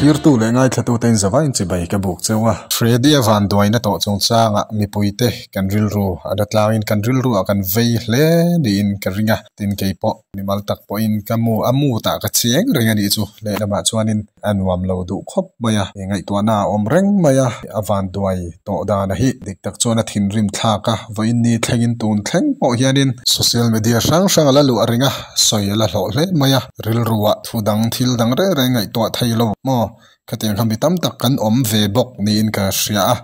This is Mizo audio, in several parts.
Thlirtu leh ngaithlatute in zavai in chibai ka buk cheu a. Freddy-a vanduaina tawh chungchangah mipuite kan rilru a la tlangin kan rilruah kan vei hle niin ka ring a. Tin keipawh mimal tak pawhin ka mu a mood-ah ka chiang reng a nih chu. Lehlamah chuanin a nuam lo duh khawp mai a, ngaihtuahna a awm reng mai a, a vanduai tawh dan a hi dik tak chuan a thinrim thlak a, vawiin ni thlengin tun thleng pawh hianin social media hrang hrang a la luah reng a, sawi a la hlawh hle mai a, rilruah thu dang thil dang reng reng ngaihtuah thei lo maw? Khatiang kha mi tam tak kan awm ve bawk niin ka hria a,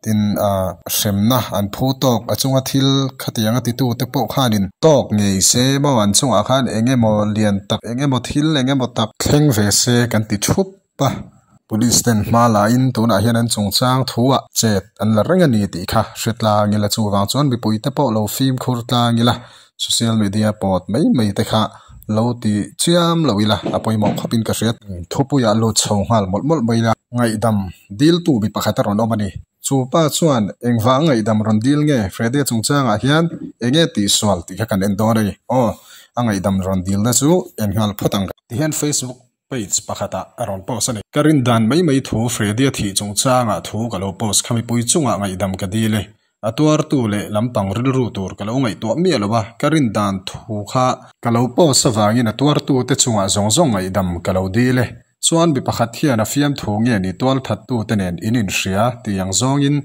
tin ah hremna an phu tawk a chunga thil khatiang a titu te pawh khanin tawk ngei se maw an chungah khan eng emaw lian tak eng emaw thil eng emaw tak thleng ve se kan ti thup a. Police ten hma lahin tunah hian an chungchang thuah chet an la reng a ni tih kha hre tlang ila chuvang chuan mipui te pawh lo fimkhur tlang ila social media pawt mai mai te kha lo ti chiam lo ila a pawimawh khawp in ka hria. Thupuiah lut chho nghal mawlh mawlh mai ila ngaihdam diltu mi pakhat a rawn awm a ni. Chu pa chuan engvang ngaihdam rawn dil nge Freddy-a chungchangah hian eng nge tihsual tih kha kan en dawn a ni. Aw a ngaihdam rawn dilna chu en nghal phawt ang. Tihian Facebook page pakhatah a rawn post a ni. Ka rin dan mai mai thu Freddy-a thih chungchangah thu ka lo post kha mipui chungah ngaihdam ka dil e. A tuartu leh lampang rilru tur ka lo ngaihtuah miah lo a, ka rin dan thu kha ka lo post avangin a tuartute chungah zawng zawng ngaihdam ka lo dil e. Chuan mi pakhat hian a fiamthu nge ni tualthattute nen in inhria tih ang zawngin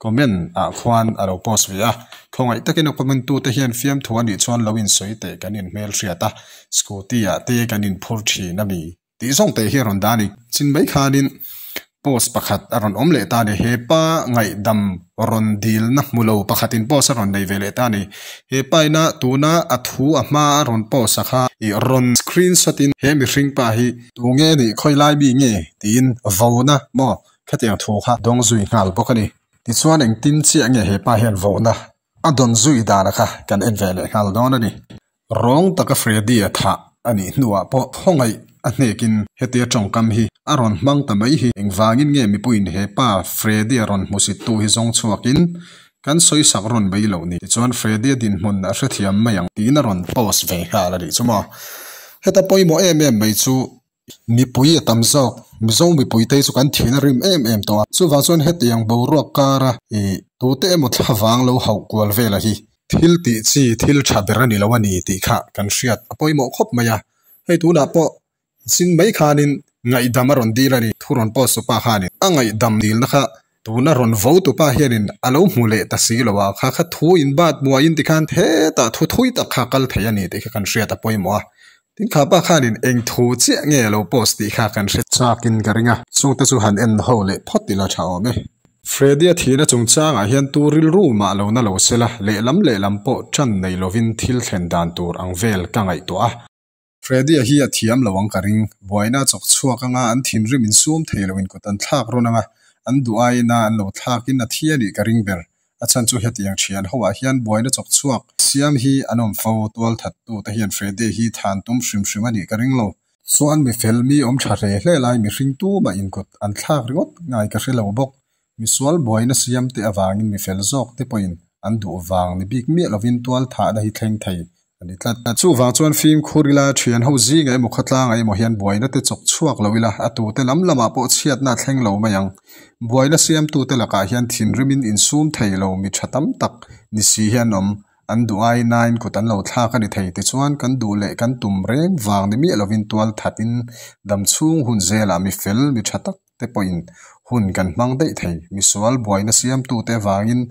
comment ah khuan a lo post ve a. Khawngaih takin a comment tute hian fiamthu a nih chuan lo insawi teh kan inhmelhriat a, scooty ah te kan inphur thin a mi tih zawng teh hi a rawn dah a ni. Chin mai khanin post pakhat a rawn awm leh ta a ni. He pa ngaihdam rawn dilna hmu lo pakhatin post a rawn nei ve leh ta a ni. He pa ina tuna a thu a hma a rawn post a kha ih rawn screenshot in he mihring pa hi tunge nih khawi lai mi nge tiin vona maw khatiang thu kha dawng zui nghal bawk a ni. Tichuan engtin chiah nge he pa hian vohna a dawn zui dan a kha kan en ve leh nghal dawn a ni. Rawng taka Freddy a thah a nih hnuah pawh khawngaih a hnekin hetia tawngkam hi a rawn hmang ta mai hi engvangin nge mipuiin he pa Freddy a rawn hmusittu hi zawng chhuakin kan sawi sak rawn mai loh ni. Tichuan Freddy a dinhmun a hrethiam mai ang tiin a rawn post ve nghal a nih chu maw. Heta pawimawh em em mai chu Mipui a tam zawk, Mizo mipuite hi chu kan thihna rim em em tawh a. Chuvang chuan hetiang boruak kara ih tute emaw thlavang lo hauh kual vela hi thil tih chi thil tha ber a ni lo a ni tih kha kan hriat a pawimawh khawp mai a. Hei tunah pawh zing mai khanin ngaihdam a rawn dil a ni, thu rawn post tu pa khanin a ngaihdam dilna kha tuna rawn vo tu pa hianin a lo hmu leh ta si lo a, kha kha thu in bat muaiin tikhan hetah thu thui tak kha kal thei a ni tih kha kan hriat a pawimawh a. Tin kha pa khanin eng thu chiah nge a lo post tih kha kan hre chakin ka ring a, chungte chu han en ho leh phawt ila tha awm e. Freddy-a thihna chungchangah hian tu rilru mah lo na lo sela, lehlam lehlam pawh tan nei lovin thil thlen dan tur ang vel ka ngaihtuah a. Freddy-a hi a thiam lo ang ka ring, buaina a chawk chhuak anga an thinrim insum thei loin kut an thlak rawn anga, an duh aiin a an lo thlakin a thi a nih ka ring ber. A chhan chu hetiang thian ho ah hian buaina chawk chhuak siam hi an awm fo, tual that tu te hian Freddy hi than tum hrim hrim a nih ka ring lo. Chuan mi fel mi awm tha hle hle lai mihring tumah inkut an thlak ringawt ngai ka hre lo bawk. Misual buaina siam te avangin mi fel zawk te pawhin an duh vang ni bik miah lovin tual thahna hi thleng thei A ni tlat. Chuvang chuan fimkhur ila, thian ho zingah emaw khawtlangah emaw hian buaina te chawk chhuak lo ila, a tute lam lamah pawh chhiatna a thleng lo mai ang. Buaina siamtute lakah hian thinrimin insum thei lo mi tha tam tak ni si hian awm. An duh ai nain kut an lo thlak a ni thei. Tichuan kan duh leh kan tum reng vang ni miah lovin tual thatin dam chhung hun zelah mi fel mi tha tak te pawhin hun kan hmang daih thei. Misual buaina siamtute avangin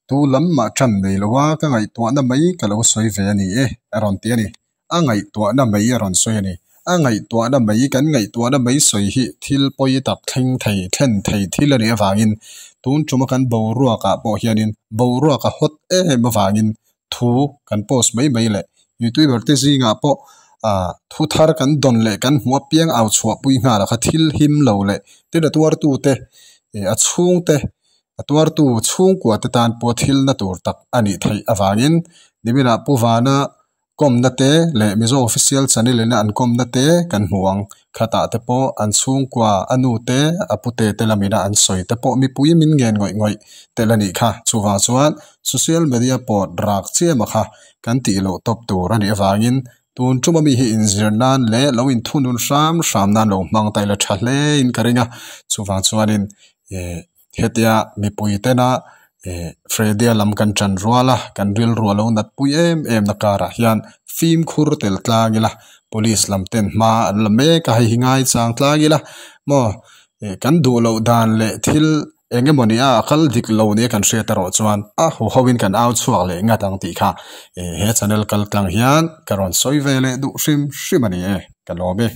tu lam mah tan nei lo a, ka ngaihtuahna mai ka lo sawi ve a ni e, a rawn ti a ni. A ngaihtuahna mai a rawn sawi a ni. A ngaihtuahna mai, kan ngaihtuahna mai sawi hi thil pawi tak thleng thei, thlen thei thil a nih avangin tun tuma kan boruakah pawh hianin boruak a hawt em avangin thu kan post mai mai leh youtuber te zingah pawh ah thu thar kan dawn leh kan hmuh apiang au chhuah pui nghal a kha thil him lo leh tin a tuartu te ih a chhungte a tuartu chhungkua te tan pawh thil na tur tak a nih theih avangin niminah Pu Vana kawmna te leh Mizo official channel in a an kawmna te kan hmu ang. Khatah te pawh an chhungkua a nu te a pute te lamina an sawi te pawh mipui min ngen ngawih ngawih tel a nih kha. Chuvang chuan social media pawh rak chiam a kha kan tih loh tawp tur a nih avangin Tun tuma mi hi inzir nan leh lo inthunun hram hram nan lo hmang ta ila tha hle in ka ring a chuvang chuanin eh hetia mipui tena eh Freddy-a lam kan tan rual a kan rilru a lo nat pui em em na karah hian fimkhur tel tlang ila police lam ten hma an la mek a hei hi ngaichang tlang ila maw eh kan duh loh dan leh thil eng emawni a kal dik lo nia kan hriat erawh chuan a hu ho in kan au chhuak leh ngat ang tih kha eh he channel kal tlang hian ka rawn sawi ve leh duh hrim hrim a ni e ka lawm e.